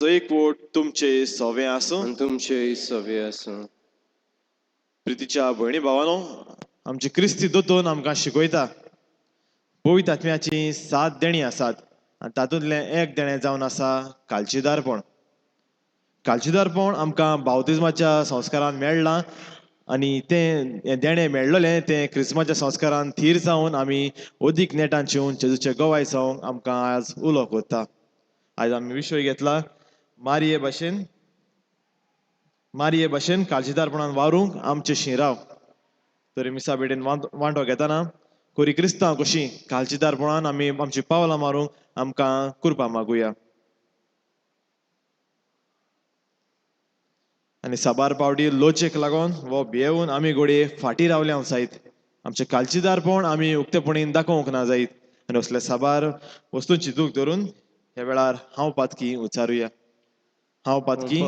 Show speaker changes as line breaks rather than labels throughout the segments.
एकवट तुमचे सवे आसूं.
आनी तुमचेय सवे आसूं.
प्रितीच्या भयणी भावानो, आमची क्रिस्ती दोतोन आमकां शिकयता पवित्र आत्म्याची 7 देणीं आसात आनी तातूंतलें एक देणें जावन आसा कालचीदारपण. कालचीदारपण आमकां बावतिज्माच्या संस्कारान मेळ्ळां आनी तें हें देणें मेळ्ळलें तें क्रिस्माच्या संस्कारान थीर जावन आमी अदीक नेटान शिवून जेजूचे गवाय जावंक आमकां आज उलो करता. आयज आमी विशय घेतला मारये भाशेन, मारये भाशेन काळजीदारपणान वावरूंक आमचें शिराव. तरी मिसा भेटेन वांटो घेतना कोरी क्रिस्तांव कशी काळजीदारपणान आमी आमची पावलां मारूंक आमकां कृपा मागुया. आनी साबार पावटी लोचेक लागून वो भियेवन आमी घोडये फाटीं रावल्या जायत, आमचें काळजीदारपण आमी उक्तेपणीन दाखोवंक ना जायत. आनी असल्या साबार वस्तूंची दूख धरून ह्या वेळार हांव पातकी उचारुया. हांव पातकी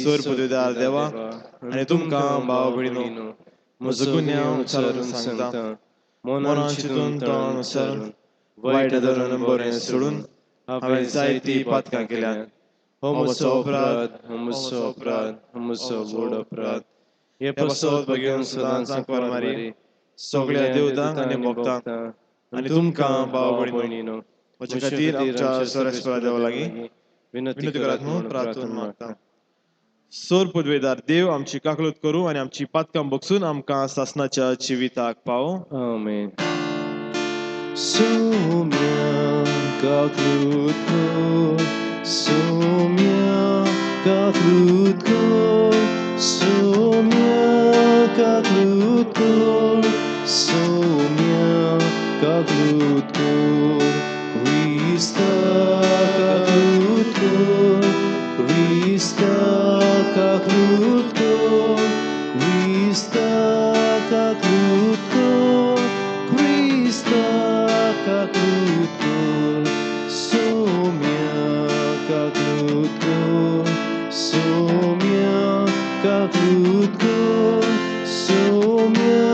सोर पदवीदार देवा आनी तुमकां भाव भयणीनो म्हजो गुन्यांव उचारून सांगता. मनान चिंतून तोंड उचारून वायट धरून बरें सोडून हांवें जायतीं पातकां केल्यांत.
हो म्हजो अपराध, हो म्हजो अपराध, हो म्हजो व्हड अपराध. हे पासत भगेवन सदांच सांकवार मारी सगळ्या देवतांक आनी भक्तांक
आनी तुमकां भाव भयणीनो म्हजे खातीर आमच्या सर्वेस्परा देवा लागीं
विनंती
विनंती करात म्हणून प्रार्थना मागता. सोर पदवेदार देव आमची काकलूत करूं आनी आमची पातकां बगसून आमकां सासणाच्या जिविताक पावो.
आमेन. सोम्या काकलूत कर, सोम्या काकलूत कर, सोम्या काकलूत कर, सोम्या काकलूत कर, क्रिस्ता काकलूत कर, क्रिस्ता काकलूत कर, क्रिस्ता काकलूत कर, क्रिस्ता काकलूत कर, सोम्या काकलूत कर, सोम्या काकलूत कर, सोम्या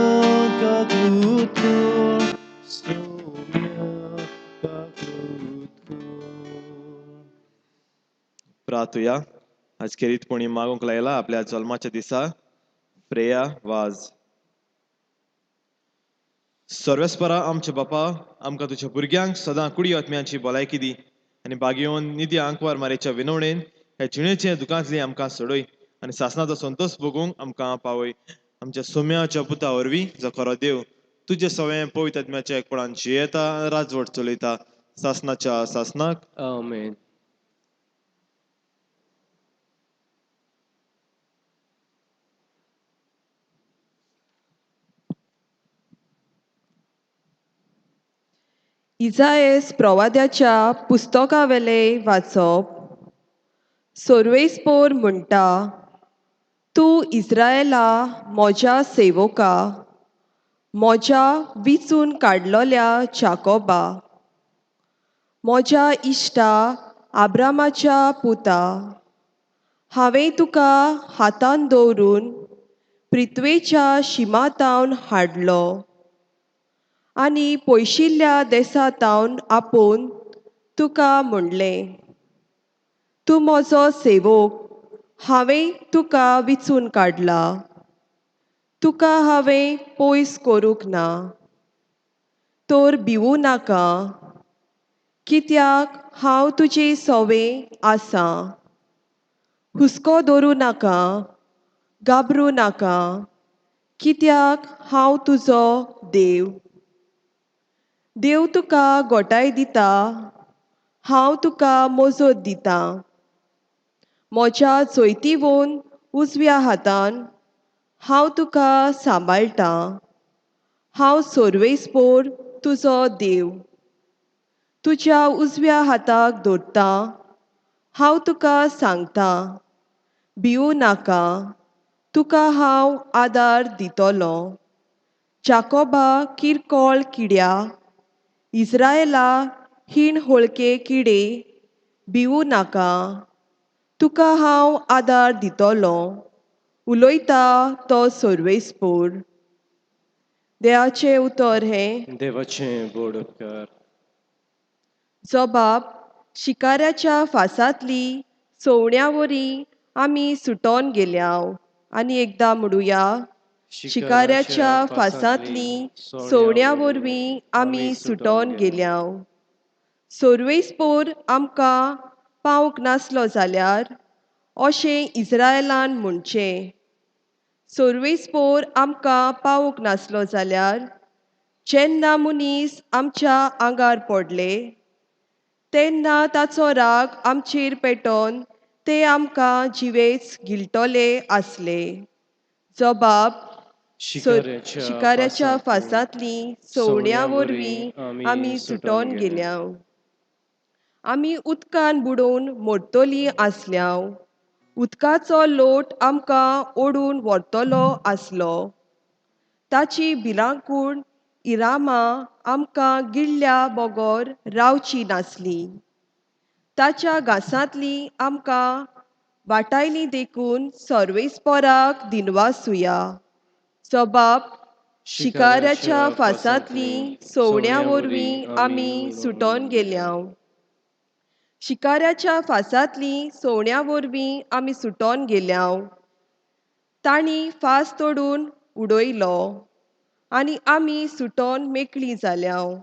काकलूत कर, सोम्या काकलूत कर.
प्रातुया. आज खेरीतपणी मागूंक लायला आपल्या जल्माच्या दिसा फ्रेया वाज. सर्वेस्परा आमच्या बापा, आमकां तुज्या भुरग्यांक सदां कुडी आत्म्यांची भलायकी दी आनी बागेवन निधी आंकवार मारेच्या विनवणेन ह्या जिणेचे दुकांतली आमकां सोडय आनी सासणाचो संतोश भोगूंक आमकां पावय. आमच्या सोम्याच्या पुता वरवीं जो खरो देव तुजे सवें पवित्र आत्म्याच्या एकपणान जियेता राजवट चलयता सासणाच्या सासणाक.
आमेन.
इजाएस प्रवाद्याच्या पुस्तकावेले वाचप. सोर्वेस्पोर म्हणटा, तूं इस्रायला म्हज्या सेवका, म्हज्या विचून काडलोल्या जाकोबा, म्हज्या इश्टा आब्रामाच्या पुता, हांवें तुका हातान दवरून पृथ्वेच्या शिमातावन हाडलो आनी पयशिल्ल्या देसातावन आपोवन तुका म्हणलें, तूं म्हजो सेवक, हांवें तुका विचून काडला, तुका हांवें पयस करूंक ना. तर भिवूं नाका, कित्याक हांव तुजी सवे आसा. हुस्को दवरूं नाका, घाबरूं नाका, कित्याक हांव तुजो देव. देव तुका गोठाय दिता, हांव तुका मजत दिता. म्हज्या चोयतीवोन उजव्या हातान हांव तुका सांबाळटा. हांव सोर्वेस्पोर तुजो देव, तुज्या उजव्या हाताक धरता. हांव तुका सांगता, भिवूं नाका, तुका हांव आदार दितलो. जाकोबा किरकोळ किड्या, इस्रायला हीण होळके किडे, भिवूं नाका, तुका हांव आदार दितलो. उलयता तो सोर्वेस्पोर. देवाचें उतर हें.
देवाचें व्हड उपकार.
जबाब शिकाऱ्याच्या फासांतली सोवण्या वरी आमी सुटोन गेल्याव. आनी एकदां म्हणुया, शिकाऱ्याच्या फासांतली सोवण्या वरवीं आमी सुटोन गेल्याव. सोर्वेसपोर आमकां पावंक नासलो जाल्यार अशें इज्रायलान म्हणचें, सोर्वेसपोर आमकां पावंक नासलो जाल्यार जेन्ना मनीस आमच्या आंगार पडले तेन्ना ताचो राग आमचेर पेटोवन ते आमकां जिवेच गिळटले आसले. जबाब, शिकाऱ्याच्या फासांतली सोवण्या वरवीं आमी सुटोन गेल्याव. आमी उदकान बुडोवन मोडटली आसल्याव. उदकाचो लोट आमकां ओडून व्हरतलो आसलो. ताची भिरांकूळ इरामा आमकां गिळ्ळ्या बगर रावची नासली. ताच्या घासांतली आमकां वाटायली देखून सर्वेस्पोराक दिनवासुया. जबाब, शिकाऱ्याच्या फासांतली सोवण्या वरवीं आमी सुटोन गेल्याव. शिकाऱ्याच्या फासांतली सोवण्या वरवीं आमी सुटोन गेल्याव. तांणी फास तोडून उडयलो आनी आमी सुटोन मेकळीं जाल्याव.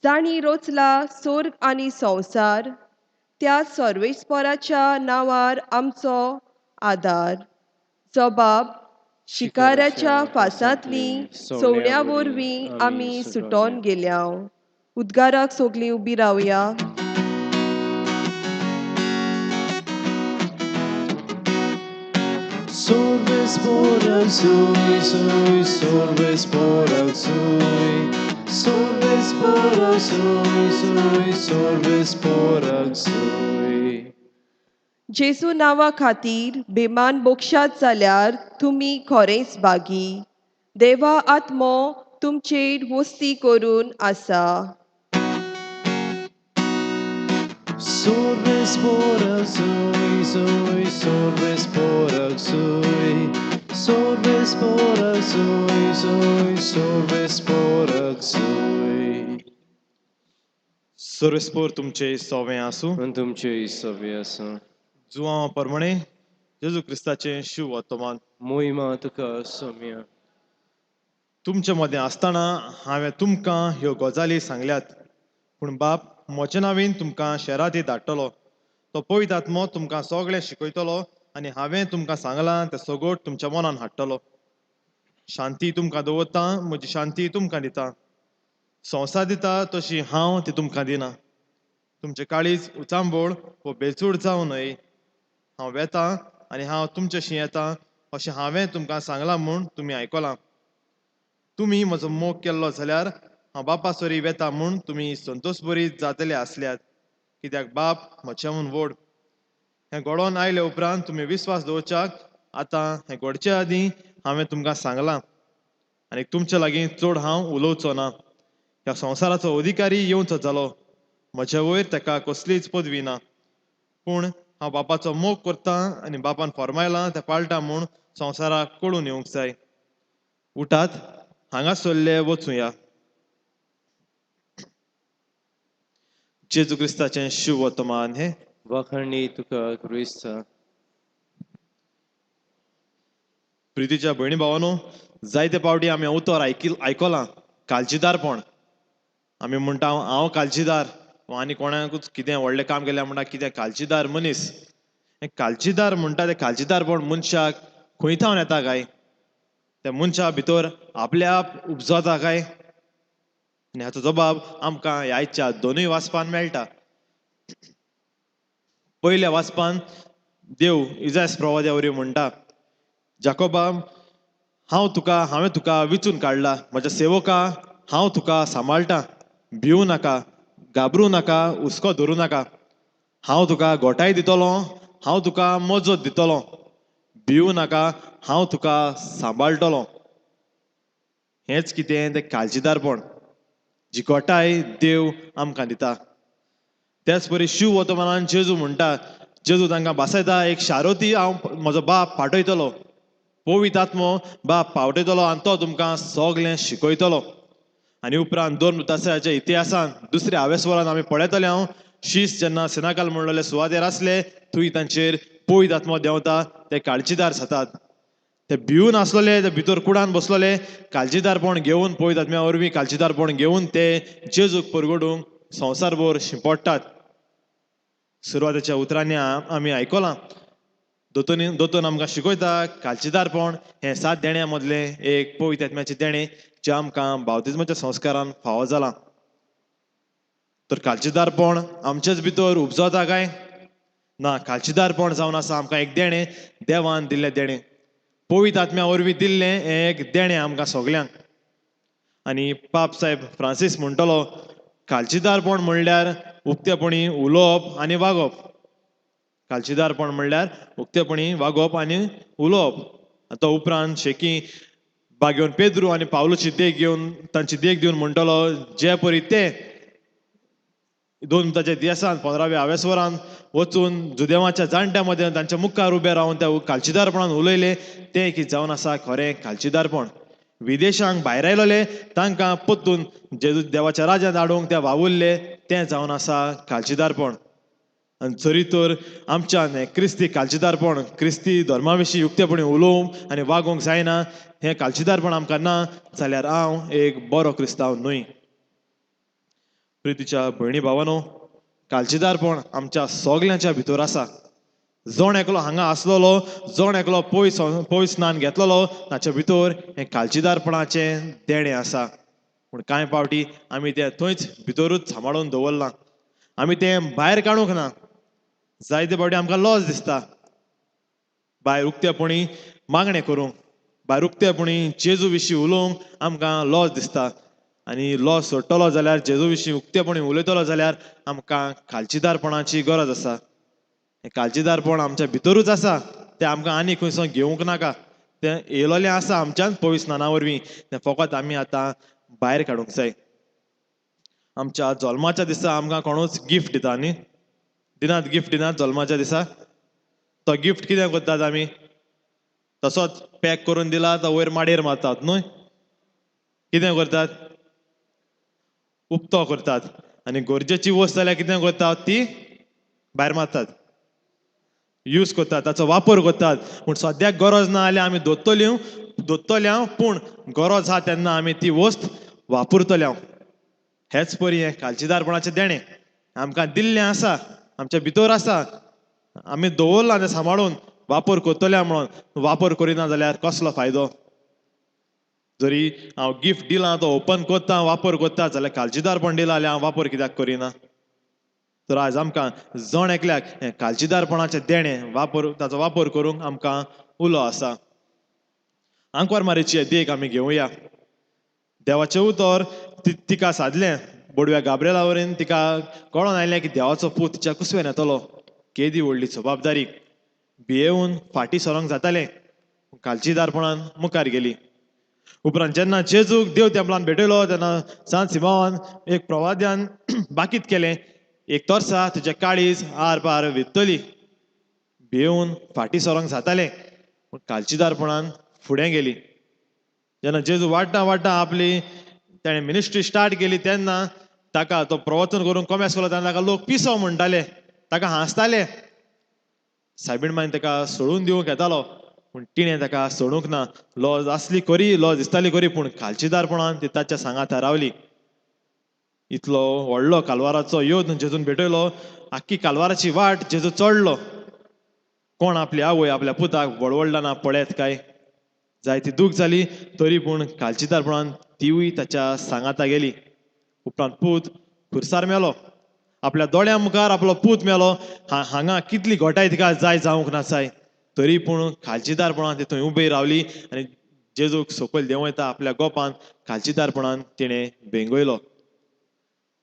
जांणी रोचला सोर्ग आनी संवसार त्या सर्वेस्पोराच्या नांवार आमचो आदार. जबाब, शिकाऱ्याच्या फासांतली सोवण्या वरवीं आमी सुटोन गेल्याव. उद्गाराक सगलीं उबी रावया.
Sorbes por sui, sui, sorbes por sui, sorbes por sui, sui, sorbes por sui.
जेजू नांवा खातीर बेमान बोक्षात जाल्यार तुमी खरेंच भागी. देवा आत्मो तुमचेर वस्ती करून आसा.
Sorbes por sui, sui, sorbes por sui, sorbes por sui, sui, sorbes por sui.
सर्वेस्पोर तुमचे सोवें आसूं.
आनी तुमचेय सवे आसूं.
जुवां परमणे जेजू क्रिस्ताचें शिव वर्तमान.
मोहिमा तुका सोम्या.
तुमचे मदें आसतना हांवें तुमकां ह्यो गजाली सांगल्यात, पूण बाप म्हजे नांवान तुमकां शेरादी धाडटलो. तो पवित्र आत्मो तुमकां सगळें शिकयतलो आनी हांवें तुमकां सांगलां तें सगळें तुमच्या मनान हाडटलो. शांती तुमकां दवरता, म्हजी शांती तुमकां दिता. संवसार दिता तशी हांव ती तुमकां दिना. तुमचें काळीज उचांबळ वो बेचूड जावं न्हय. हांव वेतां आनी हांव तुमच्याशी येता अशें हांवें तुमकां सांगलां म्हूण तुमी आयकलां. तुमी म्हजो मोग केल्लो जाल्यार हांव बापा सरी वेता म्हूण तुमी संतोश बरी जातले आसल्यात, कित्याक बाप म्हज्या म्हूण व्हड. हें घडोवन आयले उपरांत तुमी विस्वास दवरच्याक आतां हें घडचे आदीं हांवें तुमकां सांगलां. आनी तुमचे लागीं चड हांव उलोवचो ना. ह्या संवसाराचो अधिकारी येवचो जालो. म्हज्या वयर ताका कसलीच पदवी ना, पूण हांव बापाचो मोग करतां आनी बापान फर्मायलां तें पाळटा म्हूण संवसाराक कळून येवंक जाय. उठात, हांगा सरले वचुया. जेजू क्रिस्ताचें शिव वर्तमान हें.
वाखाणी तुका क्रिस्ता.
प्रितीच्या भयणी भावानो, जायते पावटी आमी उतर आयकलां काळजीदारपण. आमी म्हणटा हांव काळजीदार, आनी कोणाकूच कितें व्हडलें काम केलें म्हणटा कितें काळजीदार मनीस. हें काळजीदार म्हणटा तें काळजीदारपण मनशाक खंय थावन येता काय? त्या मनशा भितर आपल्या आप उपजता काय? आनी हाचो जबाब आमकां ह्या आयच्या दोनूय वाचपान मेळटा. पयल्या वाचपान देव इजास प्रवाद्या वरवीं म्हणटा, जाकोबा, हांवें तुका विचून काडला, म्हज्या सेवका हांव तुका सांबाळटा. भिवू नाका, घाबरूं नाका, हुस्को धरूं नाका. हांव तुका गोठाय दितलो, हांव तुका मजत दितलो. भिवू नाका, हांव तुका सांबाळटलो. हेंच कितें तें काळजीदारपण, जी गोठाय देव आमकां दिता. त्याच परी शिव वर्तमानान जेजू म्हणटा, जेजू तांकां भासयता, एक शारोती हांव म्हजो बाप पाठयतलो, पवित्र आत्मो बाप पावटयतलो आनी तो तुमकां सगळें शिकयतलो. आनी उपरांत दोन तासाच्या इतिहासान दुसऱ्या हावेसवरान आमी पळयतले हांव शीस जेन्ना सिनाकाल म्हणलेले सुवातेर आसले थंय तांचेर पवित्र आत्मो देंवता, ते काळजीदार जातात. ते भिवून आसलेले, ते भितर कुडान बसलेले, काळजीदारपण घेवन पवित्र आत्म्या वरवीं काळजीदारपण घेवन ते जेजूक परगडूंक संवसारभर शिंपडटात. सुरवातेच्या उतरांनी आमी आयकलां, दोतोन आमकां शिकयता काळजीदारपण हें सात देण्या मदलें एक पवित्र आत्म्याचें देणें जें आमकां बावतिज्माच्या संस्कारान फावो जालां. तर काळजीदारपण आमचेच भितर उपजता काय ना? काळजीदारपण जावन आसा आमकां एक देणें, देवान दिल्लें देणें, पवित्र आत्म्या वरवीं दिल्लें हें एक देणें आमकां सगल्यांक. आनी पाप साहेब फ्रांसीस म्हणटलो, काळजीदारपण म्हणल्यार उक्तेपणी उलोवप आनी वागप. काळजीदारपण म्हणल्यार उक्तेपणी वागप आनी उलोवप. तो उपरांत शेकी बागेवन पेद्रू आनी पावलूची देख घेवन, तांची देख दिवन म्हणटलो, जे परी ते दोन ताच्या दिसांत 15व्या आवेसवरान वचून जुदेवाच्या जाणट्या मदें तांच्या मुखार उबे रावन त्या काळजीदारपणान उलयले, तें की जावन आसा खरें काळजीदारपण. विदेशांक भायर आयलोले तांकां परतून जेजू देवाच्या राज्यांत हाडूंक ते वावुरले, तें जावन आसा काळजीदारपण. आनी जरी तर आमच्यान हें क्रिस्ती काळजीदारपण, क्रिस्ती धर्मा विशीं उक्तेपणी उलोवंक आनी वागोवंक जायना, हें काळजीदारपण आमकां ना जाल्यार हांव एक बरो क्रिस्तांव न्हय. प्रितीच्या भयणी भावानो, काळजीदारपण आमच्या सगल्यांच्या भितर आसा. जण एकलो हांगा आसलेलो, जण एकलो पयस पयस स्नान घेतलेलो, ताच्या भितर हें काळजीदारपणाचें देणें आसा. पूण कांय फावटी आमी तें थंयच भितरूच सांबाळून दवरलां, आमी तें भायर काडूंक ना. जायते फावटी आमकां लॉस दिसता भायर उक्तेपणी मागणें करूंक, भायर उक्तेपणी जेजू विशीं उलोवंक आमकां लॉस दिसता. आनी लॉस सोडटलो जाल्यार, जेजू विशीं उक्तेपणी उलयतलो जाल्यार आमकां काळजीदारपणाची गरज आसा. हें काळजीदारपण आमच्या भितरूच आसा, तें आमकां आनी खंयसर घेवंक नाका. तें येयलोलें आसा आमच्यान पवित्र स्नाना वरवीं, तें फकत आमी आतां भायर काडूंक जाय. आमच्या जल्माच्या दिसा आमकां कोणूच गिफ्ट दिता न्ही? दिनात गिफ्ट? दिनात जल्माच्या दिसा? तो गिफ्ट कितें करतात आमी? तसोच पॅक करून दिला तो वयर माडयेर मारतात न्हय? कितें करतात? उक्तो करतात. आनी गरजेची वस्त जाल्यार कितें करतात? ती भायर मारतात, यूज करतात, ताचो वापर करतात. पूण सद्याक गरज ना जाल्यार आमी दोत्तली दोत्तले, पूण गरज आहा तेन्ना आमी ती वस्त वापरतले. हेच परी हें काळजीदारपणाचें देणें आमकां दिल्लें आसा, आमच्या भितर आसा, आमी दवरलां तें सांबाळून वापर करतले म्हणून. वापर करिना जाल्यार कसलो फायदो? जरी हांव गिफ्ट दिलां तो ओपन करता, वापर करता, जाल्यार काळजीदारपण दिलां जाल्यार हांव वापर कित्याक करिना? तर आयज आमकां जण एकल्याक हें काळजीदारपणाचें देणें वापर, ताचो वापर करूंक आमकां उलो आसा. आंकवार मारीची देख आमी घेवया. देवाचें उतर तिका सादलें, बोडव्या गाब्रेला वरीन तिका कळोन आयलें की देवाचो पूत तिच्या कुसवेन येतलो. केदी व्हडली जबाबदारी! भियेवन फाटीं सरोंक जातालें, काळजीदारपणान मुखार गेली. उपरांत जेन्ना जेजूक देव तेंपलान भेटयलो तेन्ना सांत सिमांवान एक प्रवाद्यान बाकीत केलें, एक तोर्सा तुजें काळीज आर पार वित्तली. भियेवन फाटीं सरोंक जातालें, पूण काळजीदारपणान फुडें गेली. जेन्ना जेजू वाडटा वाडटा आपली तेणें मिनिस्ट्री स्टार्ट केली तेन्ना ताका तो प्रवचन करूंक कोमेस केलो तेन्ना ताका लोक पिसो म्हणटाले, ताका हांसताले. सायबीण मायन ताका सोडून दिवंक येतालो, पूण तिणें ताका सोडूंक ना. लॉज आसली खरी, लॉज दिसताली खरी, पूण काळजीदारपणान ती ताच्या सांगाता रावली. इतलो व्हडलो कालवाराचो योद्ध जेजून भेटयलो, आख्खी कालवाराची वाट जेजू चडलो. कोण आपली आवय आपल्या पुताक वळवळना पळयत काय? जायती दूख जाली तरी पूण काळजीदारपणान तिवूय ताच्या सांगाता गेली. उपरांत पूत खुरसार मेलो, आपल्या दोळ्यां मुखार आपलो पूत मेलो. हांगा कितली घोटाय तिका जाय जावंक नासाय, तरी पूण काळजीदारपणान ती थंय उबी रावली आनी जेजूक सकयल देंवयता आपल्या गोपान काळजीदारपणान तिणें बेंगयलो.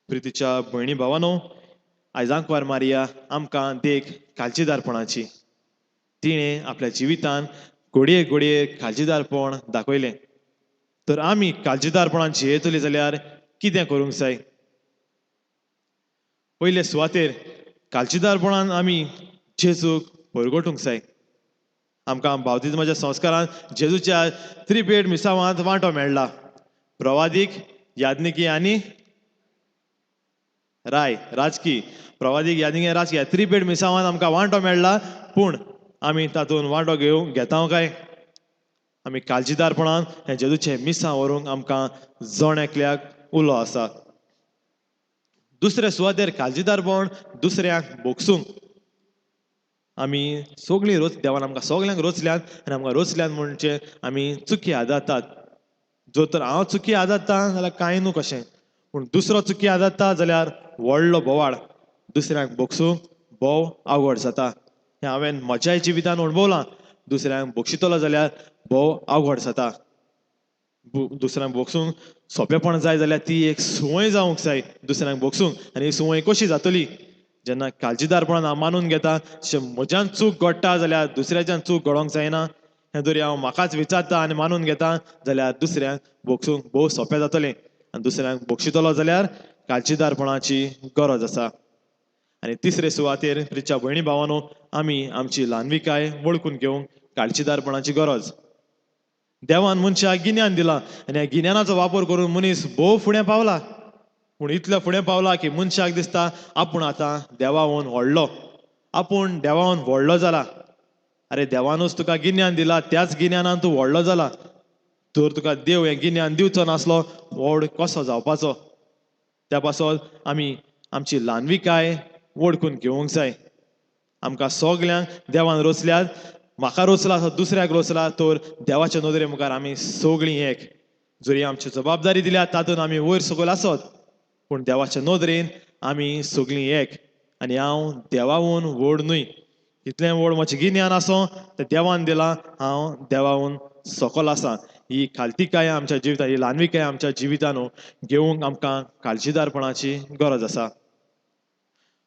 प्रितीच्या भयणी भावानो, आयज आंकवार मारिया आमकां देख काळजीदारपणाची. तिणें आपल्या जिवितान घडये घडये काळजीदारपण दाखयलें. तर आमी काळजीदारपणान जियेतली जाल्यार कितें करूंक जाय? पयले सुवातेर काळजीदारपणान आमी जेजूक परगटूंक जाय. आमकां बावतिज्माच्या संस्कारान जेजूच्या त्रिपेट मिसावांत वांटो मेळ्ळा, प्रवादीक, याज्ञिकी आनी राय राजकी प्रवादीक यादींग राजकी ह्या त्रिपेट मिसांवान आमकां वांटो मेळ्ळा, पूण आमी तातूंत वांटो घेवंक घेता काय? आमी काळजीदारपणान हें जेजूचें मिसां व्हरूंक आमकां जण एकल्याक उलो आसा. दुसरे सुवातेर काळजीदारपण दुसऱ्यांक भोगसूंक. आमी सगळीं रोच देवान आमकां सगल्यांक रोचल्यात आनी आमकां रोचल्यात म्हणजे आमी चुकी आदारतात. जर तर हांव चुकी आदारता जाल्यार कांय न्हू कशें, पूण दुसरो चुकी आदारता जाल्यार व्हडलो बोवाळ, दुसऱ्यांक भोगसूंक भोव आवड जाता. हें हांवें म्हज्याय जिवितान अणभवलां. दुसऱ्यांक भोगशितलो जाल्यार भोव आवड जाता. दुसऱ्यांक भोगसूंक सोंपेपण जाय जाल्यार ती एक संवय जावंक जाय दुसऱ्यांक भोगसूंक. आनी ही संवय कशी जातली? जेन्ना काळजीदारपणान हांव मानून घेता जशें म्हज्यान चूक घडटा जाल्यार दुसऱ्याच्यान चूक घडोवंक जायना, हें जरी हांव म्हाकाच विचारता आनी मानून घेता जाल्यार दुसऱ्यांक भोगसूंक भोव सोंपें जातलें. आनी दुसऱ्यांक भोगशितलो जाल्यार काळजीदारपणाची गरज आसा. आनी तिसरे सुवातेर प्रिच्या भयणी भावानो, आमी आमची ल्हानविकाय वळखून घेवंक काळजीदारपणाची गरज. देवान मनशाक गिन्यान दिलां आनी ह्या गिन्यानाचो वापर करून मनीस भोव फुडें पावला. पूण इतलो फुडें पावला की मनशाक दिसता आपूण आतां देवावन व्हडलो, आपूण देवावन व्हडलो जाला. आरे देवानूच तुका गिन्यान दिला, त्याच गिन्यानान तूं व्हडलो जाला. तर तुका देव हें गिन्यान दिवचो नासलो व्हड कसो जावपाचो? त्या पासत आमी आमची ल्हानविकाय वळखून घेवंक जाय. आमकां सगल्यांक देवान रोचल्यात, म्हाका रोचला दुसऱ्याक रोचला, तर देवाच्या नदरे मुखार आमी सगळीं एक. जरी आमची जबाबदारी दिल्या तातूंत आमी वयर सकयल आसत, पूण देवाच्या नदरेन आमी सगळीं एक. आनी हांव देवावून व्हड न्हय, इतलें व्हड म्हजें गिन्यान आसूं तें देवान दिलां, हांव देवावून सकयल आसा. ही खालतीकाय आमच्या जिवितान, ही ल्हानविकाय आमच्या जिवितान घेवंक आमकां काळजीदारपणाची गरज आसा.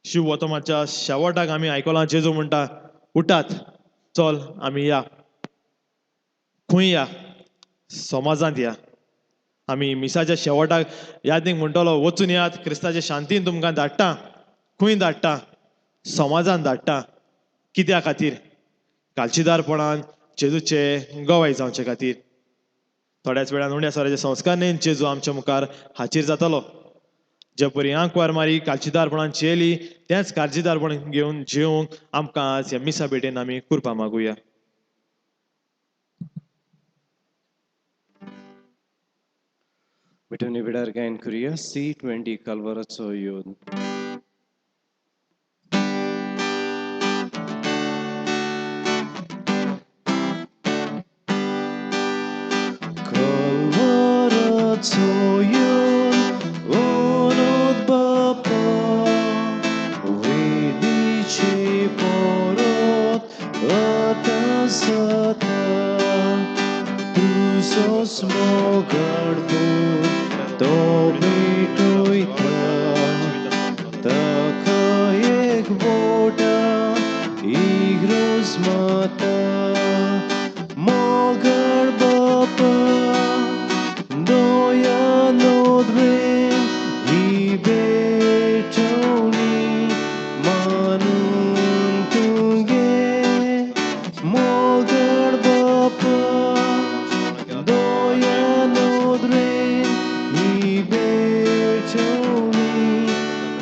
शिव वतमाच्या शेवटाक आमी आयकलां जेजू म्हणटा, उठात चल आमी या. खंय या? समाजांत या. आमी मिसाच्या शेवटाक यादीक म्हणटलो, वचून यात, क्रिस्ताचे शांतीन तुमकां धाडटा. खंय धाडटा? समाजान धाडटा. कित्या खातीर? काळजीदारपणान जेजूचे गवाय जावचे खातीर. थोड्याच वेळान उण्या सोऱ्याचे संस्कार न्ही जेजू आमच्या मुखार हाजीर जातलो. जे परी आंकवार मारी काळजीदारपणान जियेली तेंच काळजीदारपण घेवन जिवंक आमकां आज ह्या मिसा भेटेन आमी कुरपा मागुया.
भेटवणी वेळार गायन करुया C20 कलवराचो योद. कलवराचो योद अनोद बापा वेदीचे परत आतां जाता तुजोच मोगाळ तो भेटयता ताका एक बोटा इग्रोज माता मोगाळ बापा दया नदरेन ही भेटवणी मानून तुगे मोगाळ बापा दया नदरेन ही भेटवणी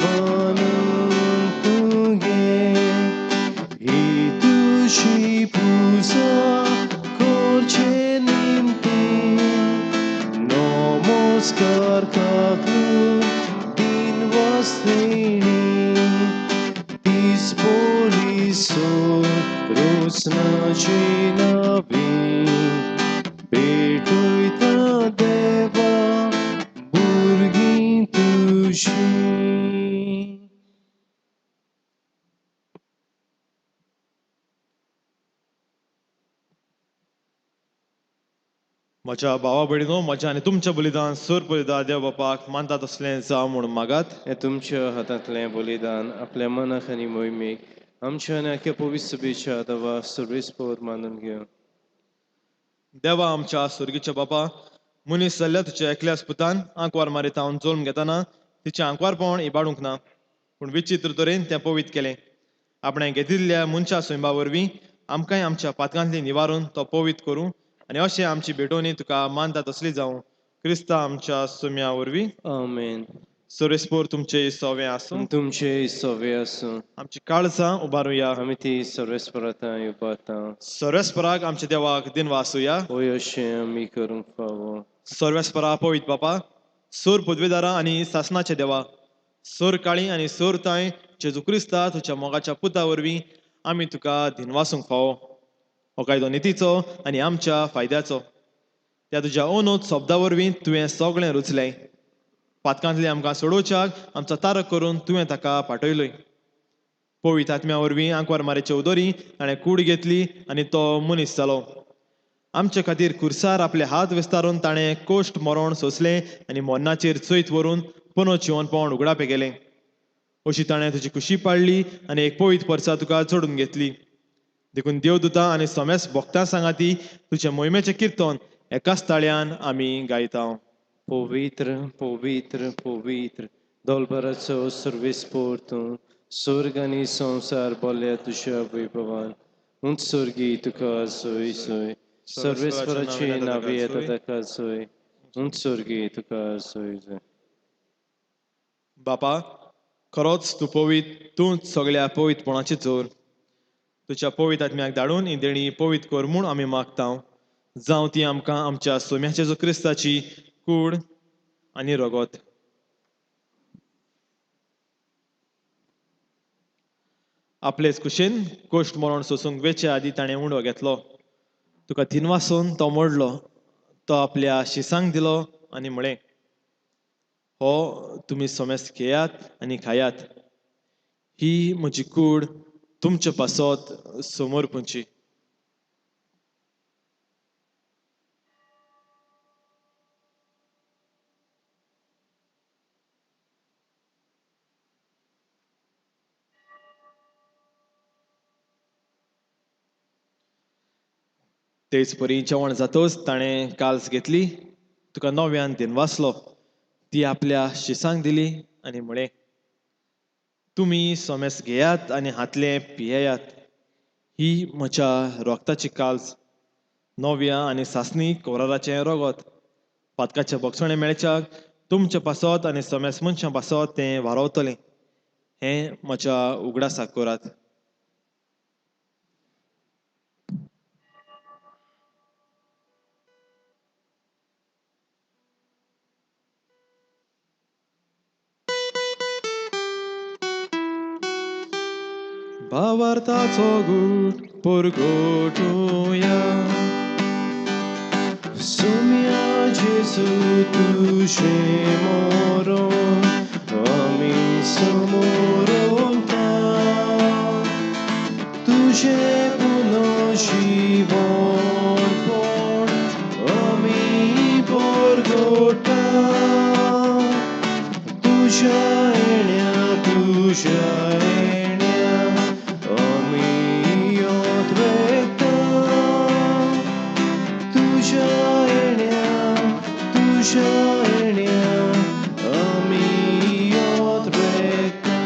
मानून तुगे ही तुजी पुजा करचे निमतीन नमस्कार काकलून दिन वस्तेणी तीस पोलिसो रोसनाची नवीन भेटयता देवा भुरगीं तुजी.
म्हज्या भावा भयणीनो, म्हज्या आनी तुमच्या बलिदान सोर बलिदान देव बापाक मानता तसलें जावं म्हूण मागात.
हें तुमच्या हातांतलें बलिदान आपल्या मनाक आनी मोहिमेक आमच्या आनी आख्या पवित्र सभेच्या अथवा सर्वेस्पोर मानून घेवं.
देवा आमच्या सुर्गीच्या बापा, मनीस जाल्ल्या तुज्या एकल्याच पुतान आंकवार मारीत हांव जल्म घेतना तिचें आंकवारपण इबाडूंक ना, पूण विचित्र तरेन तें पवित्र केलें. आपणें घेतिल्ल्या मनशा स्वयंबा वरवीं आमकांय आमच्या पातकांतली निवारून तो पवित्र करूं आनी अशें आमची भेटवणी तुका मानता तसली जावं. क्रिस्ता आमच्या सुम्या वरवीं.
आमेन.
सर्वेस्पोर तुमचे सोवे आसूं.
आनी तुमचे सवे आसूं.
आमची काळजां उबारुया.
आमी ती सर्वेस्परातां उबारता.
सर्वेस्पराक आमच्या देवाक दिनवासुया.
होय अशें आमी करूंक फावो.
सर्वेस्परा पवित बापा, सोर पदवेदारा आनी सासनाचे देवा, सोर काळी आनी सोर तांय जेजू क्रिस्ता तुज्या मोगाच्या पुता वरवीं आमी तुका दिनवासूंक फावो. हो कायदो नितीचो आनी आमच्या फायद्याचो. त्या तुज्या ओनोत शब्दा वरवीं तुवें सगळें रुचलें. पातकांतलें आमकां सोडोवच्याक आमचो तारक करून तुवें ताका पाठयलोय. पवित्र आत्म्या वरवीं आंकवार मारेचे उदोरी ताणें कूड घेतली आनी तो मनीस जालो. आमचे खातीर खुर्सार आपले हात विस्तारून ताणें कोश्ट मरण सोंसलें आनी मरणाचेर चैत व्हरून पुनो जिवनपण उगडापें केलें. अशी ताणें तुजी खुशी पाडली आनी एक पवित्र परसा तुका जोडून घेतली. देखून देवदुतां आनी समेस्त भक्तां सांगाती तुज्या मोहिमेचें किर्तन एकाच ताळ्यान आमी गायता.
पवित्र पवित्र पवित्र दोलभराचो सर्वेस्पोर तूं, स्वर्ग आनी संवसार बोल्ल्या तुज्या वैभवान. उंच स्वर्गी तुका सोय सोय, सर्वेस्पराची नावी येता ताका सोय, उंच स्वर्गी तुका सोय सोय.
बापा, खरोच तूं पवित्र, तूंच सगळ्या पवित्रपणाची जोर. तुज्या पवित्र आत्म्याक धाडून ही देणी पवित्र कर म्हूण आमी मागता. जावं ती आमकां आमच्या सोम्याच्या जेजू क्रिस्ताची कूड आनी रगत. आपलेच कुशीन कोश्ट मरण सोसूंक वेचे आदीं ताणें उंडो घेतलो. तुका दिनवासून तो मोडलो. तो आपल्या शिसांक दिलो आनी म्हळें, हो तुमी सोमेस्त घेयात आनी खायात. ही म्हजी कूड तुमचे पासत समोर पुंची. तेच परी जेवण जातच ताणें काल्स घेतली, तुका नव्यान दिनवासलो, ती आपल्या शिसांक दिली आनी म्हळें, तुमी सोमेस घेयात आनी हातलें पियेयात. ही म्हज्या रोगताची काल्स, नव्या आनी सासणी कोराराचें रगत. पातकाचें भोगसणें मेळच्याक तुमचे पासत आनी सोमेस मनशां पासत तें वारवतलें. हें म्हज्या उगडासाक करात. भावार्थाचो गूट परगटुया.
सोम्या जेजू तुजें मरण आमी समोरता, तुजें पुनर्जीवनपण आमी परगटा. तुज्या येण्या तुज्या येण्या आमी योत वेता. तुज्या येण्या तुज्या येण्या आमी योत वेता.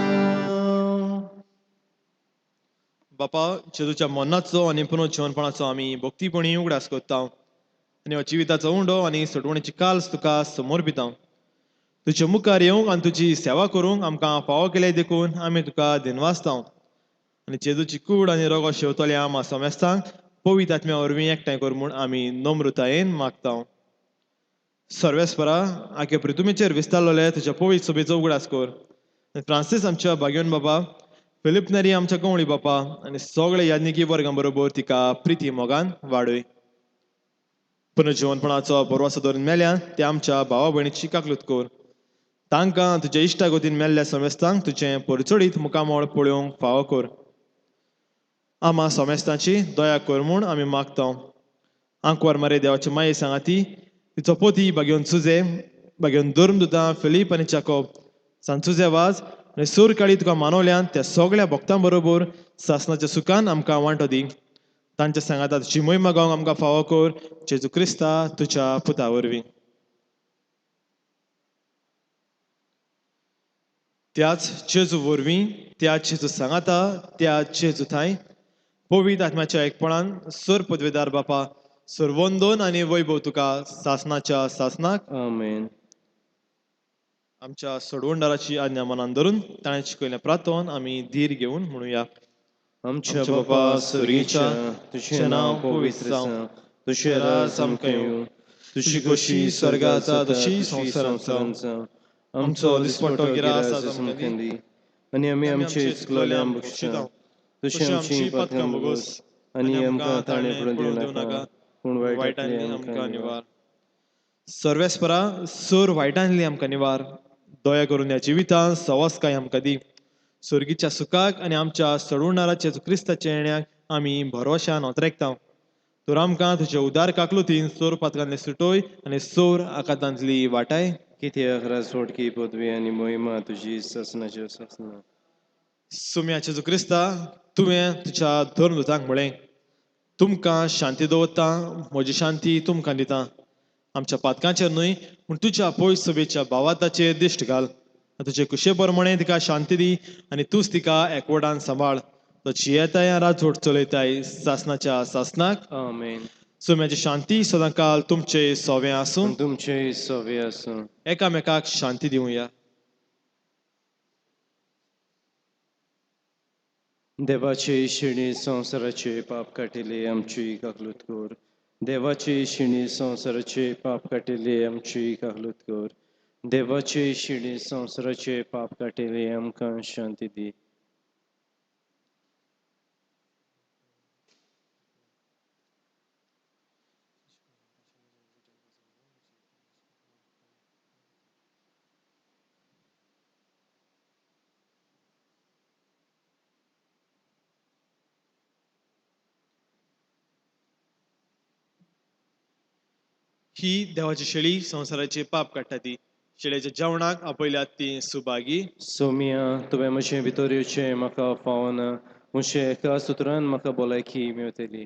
बापा, जेजूच्या मरणाचो आनी पुनर्जीवनपणाचो आमी भक्तीपणी उगडास करता आनी हो जिविताचो उंडो आनी सोडवणेची काल्स तुका समर्पिता. तुज्या मुखार येवंक आनी तुजी सेवा करूंक आमकां फावो केले देखून आमी तुका दिनवासता. आनी जेजूची कूड आनी रगत शेवतले आमा समेस्तांक पवित्र आत्म्या वरवीं एकठांय कर म्हूण आमी नम्रतायेन मागता. सर्वेस्परा, आखे पृथ्वीचेर विस्तारलेले तुज्या पवित्र सभेचो उगडास कर. आनी फ्रांसीस आमच्या भाग्योन बाबा, फिलीप नेरी आमच्या गवळी बापा आनी सगळे याज्ञिकी वर्गां बरोबर तिका प्रिती मोगान वाडय. पुनर्जीवनपणाचो भरवसो धरून मेल्या ते आमच्या भावा भयणीची काकलूत कर. तांकां तुज्या इश्टा गोतीन मेल्ल्या समेस्तांक तुजें परचडीत मुखामळ पळोवंक फावो कर. आमा समेस्तांची दया कर म्हूण आमी मागता. आंकवार मारे देवाची माये सांगाती तिचो पोती बागेवन सुजे, बागेवन धर्मदुतां फिलीप आनी जाकोब, सांचुजे वाज आनी सूर काळी तुका मानवल्यान त्या सगळ्या भक्तां बरोबर सासनाच्या सुखान आमकां वांटो दी. तांच्या सांगाता तुजी मोहिमा गावंक आमकां फावो कर, जेजू क्रिस्ता तुज्या पुता वरवीं. त्याच जेजू वरवीं, त्याच जेजू सांगाता, त्याच जेजू थांय पवित्र आत्म्याच्या एकपणान सर पदवेदार बापा, सर्वंदन आनी वैभव तुका सासनाच्या सासनाक.
आमेन.
आमच्या सोडवणदाराची आज्ञा मनान धरून ताणें शिकयलें प्रार्थन आमी धीर घेवन म्हणुया.
आमच्या बापा स्वर्गीच्या, तुझें नांव पवित्र जावं, तुझें राज आमकां येवं, तुजी खोशी स्वर्गात जाता तशी संवसारांत जावं. आमचो दिसपट्टो गिरास आज आमकां दी, आनी आमी आमचे चुकलोल्यांक बक्षता तशी आमची पातकां भोगोस, आनी आमकां ताणें पडून दिवं नाका, पूण वायटांतली आमकां निवार.
सर्वेस्परा, सर वायटांतली आमकां निवार. दया करून ह्या जिवितांत सवासकाय आमकां दी. स्वर्गीच्या सुखाक आनी आमच्या सोडवणाराच्या क्रिस्ताच्या येण्याक आमी भरवशान ओतरेकता. तर आमकां तुज्या उदार काकलुतीन सोर पातकांतली सुटोय आनी सोर आकांतांतली वाटाय.
कित्याक राजवटकी पदवी आनी मोहिमा तुजी सासनाच्यो सासना.
सुम्या जेजू क्रिस्ता, तुवें तुज्या धर्मदूतांक म्हळें, तुमकां शांती दवरता, म्हजी शांती तुमकां दिता. आमच्या पातकांचेर न्हय पूण तुज्या पयस सभेच्या भावाताचेर दिश्ट घाल. तुजे कुशे प्रमाणे तिका शांती दी आनी तूंच तिका एकवटान सांबाळ. तो जियेताय राजवट चलयताय सासनाच्या सासनाक.
आमेन.
सुम्याची शांती सदांकाल तुमचे सोवें आसूं.
तुमचे सवे आसूं.
एकामेकाक शांती दिवया.
देवाचे शिणी संवसाराचे पाप काटिले आमची काकलूत कर. देवाचे शिणी संवसाराचे पाप काटिले आमची काकलूत कर. देवाचे शिणी संवसाराचे पाप काटिले आमकां शांती दी.
ही देवाची शेळी संवसाराचे पाप काडटा ती शेळयेच्या जेवणाक आपयल्यात ती सुभागी.
सोमिया, तुवें म्हजें भितर येवचें म्हाका फावना, म्हजें एका सुत्रान म्हाका भलायकी मेवतली.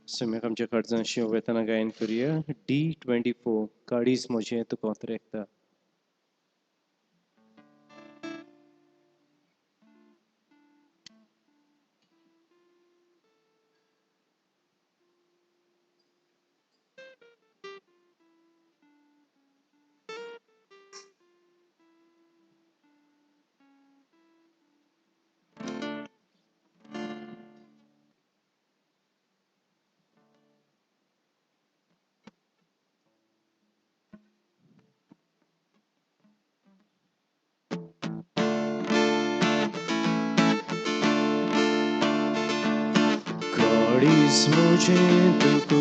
सोम्याक आमच्या कडजांशी वतना गायन करुया. D24, काडीज म्हजें तुका ओतरेकता. काडीस म्हजें तुका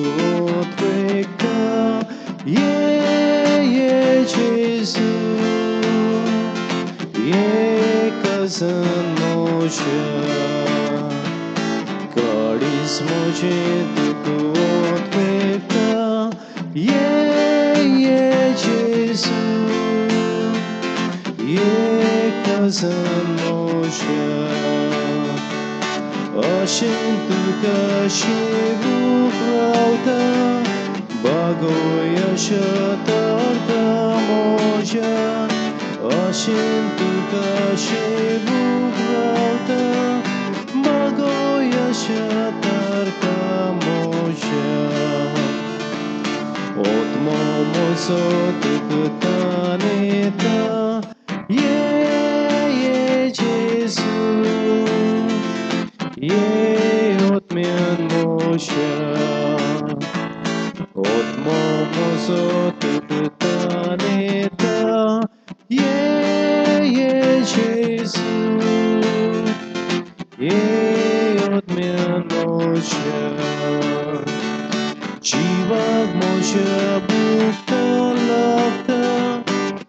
ओतरेकता, ये ये जेजू, ये कजन म्हज्या. काडीस म्हजें तुका ओतरेकता, ये ये जेजू, ये कजन म्हज्या. अशें तुका शिवूंक रावता, बागोय अशा तरता म्हज्या. अशें तुका शिवूंक रावता, बागोय अशा तरता म्हज्या. आत्मो म्हजो तुका तानेता, ये ये जेजू, ये आत्म्यान म्हज्या. आत्मो म्हजो तुका तानेता, ये ये जेजू, ये आत्म्यान म्हज्या. जिवाक म्हज्या भुकता लागता,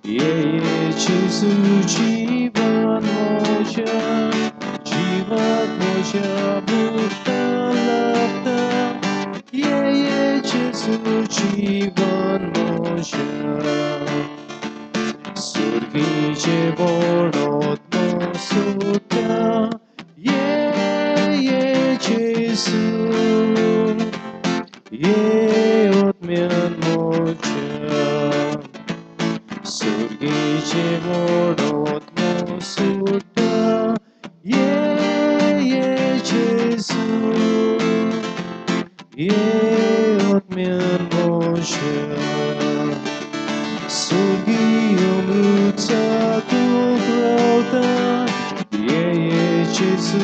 ये ये जेजू जिवान म्हज्या. जिवाक म्हज्या भुकता लागता, ये ये जेजू जिवान म्हज्या. सुर्गीचे वणोत सुट्टा, ये ये जेजू, ये आत्म्यान म्हज्या. सुर्गीचे वणोत सुट्टा, ये ये जेजू, ये आत्म्यान मोशा सुर्गी अमृतचा तूं रावता ये ये जेजू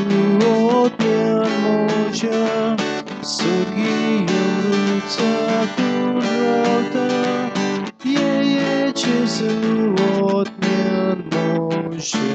आत्म्यान मोशा सुर्गी अमृतचा तूं रावता ये ये जेजू आत्म्यान मोशा.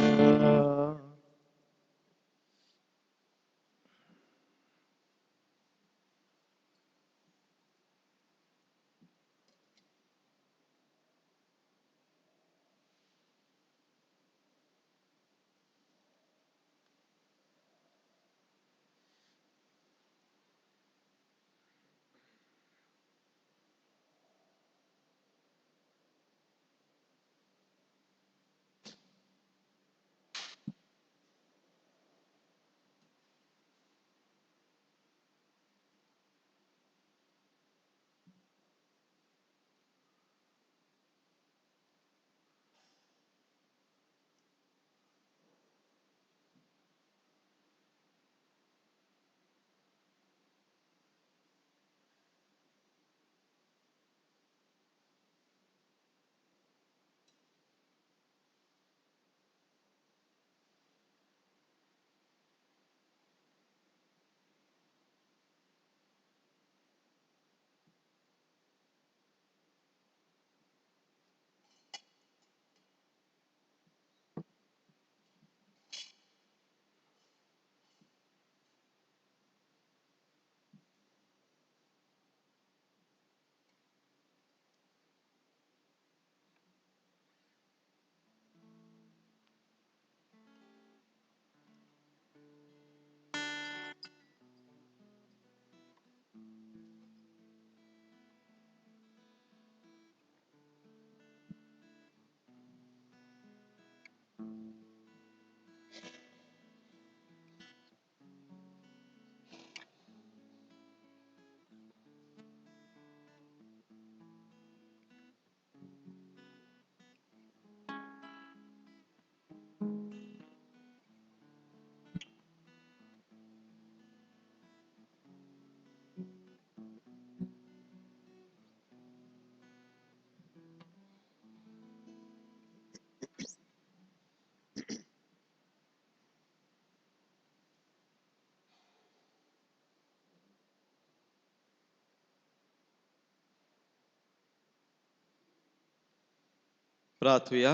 प्रार्थुया.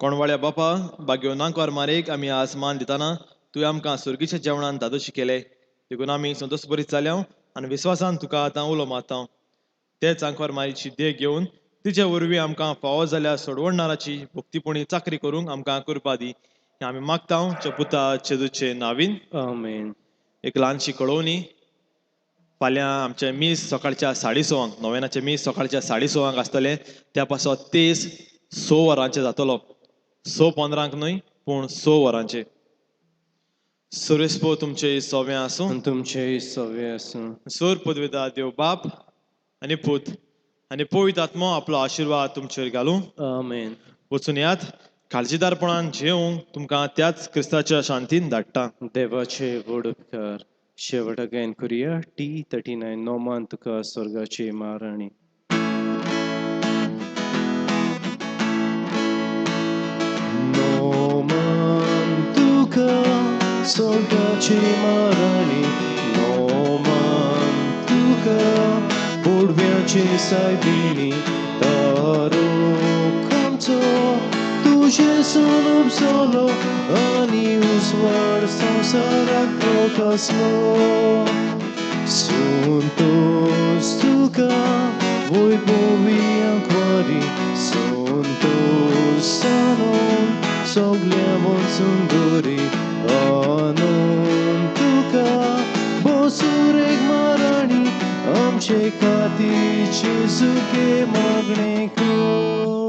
कोणवाळ्या बापा बाग्यो नांकवार मारेक आमी आज मान दिताना तुवें आमकां सुर्गीच्या जेवणान दादोशी केले देखून आमी संतोश बरीत जाल्या आनी विस्वासान तुका आतां उलो मारता. तेच आंकवार मारीची देख घेवन तिचे वरवीं आमकां फावो जाल्या सोडवणणाराची भक्तीपणी चाकरी करूंक आमकां कृपा दी हें आमी मागता पुता जेजूचे नावीन.
आमेन.
एक ल्हानशी कळोवणी. फाल्यां आमचें मीस सकाळच्या 6:30, नोवेनाचें मीस सकाळच्या 6:30 आसतलें. त्या पासत तेज 6 वरांचें जातलो. 6:15 न्हय पूण 6 वरांचें. सुरेशपो तुमचे सव्या आसूं
आनी तुमचेय सवे आसूं.
सूर पदवेता देव बाप आनी पूत आनी पवित्र आत्मो आपलो आशिर्वाद तुमचेर घालूं.
आमेन.
वचून यात काळजीदारपणान जेवंक तुमकां त्याच क्रिस्ताच्या शांतीन धाडटा.
देवाचे व्हड उपकार. शेवटाक गायन करुया T39 नोमान तुका स्वर्गाची महाराणी. नोमान तुका स्वर्गाची महाराणी, नोमान तुका पुडव्याची सायबिणी, तारो आमचो तुजें सोनूप जालो आनी उजवाड संवसाराक प्रकासलो. संतोष तुका वैभवी आंकवारी, संतोष सानून सगल्या मन सुंदरी, आनंद तुका बसुरेक माराणी, आमचे खातीर जेजूके मागणें कर.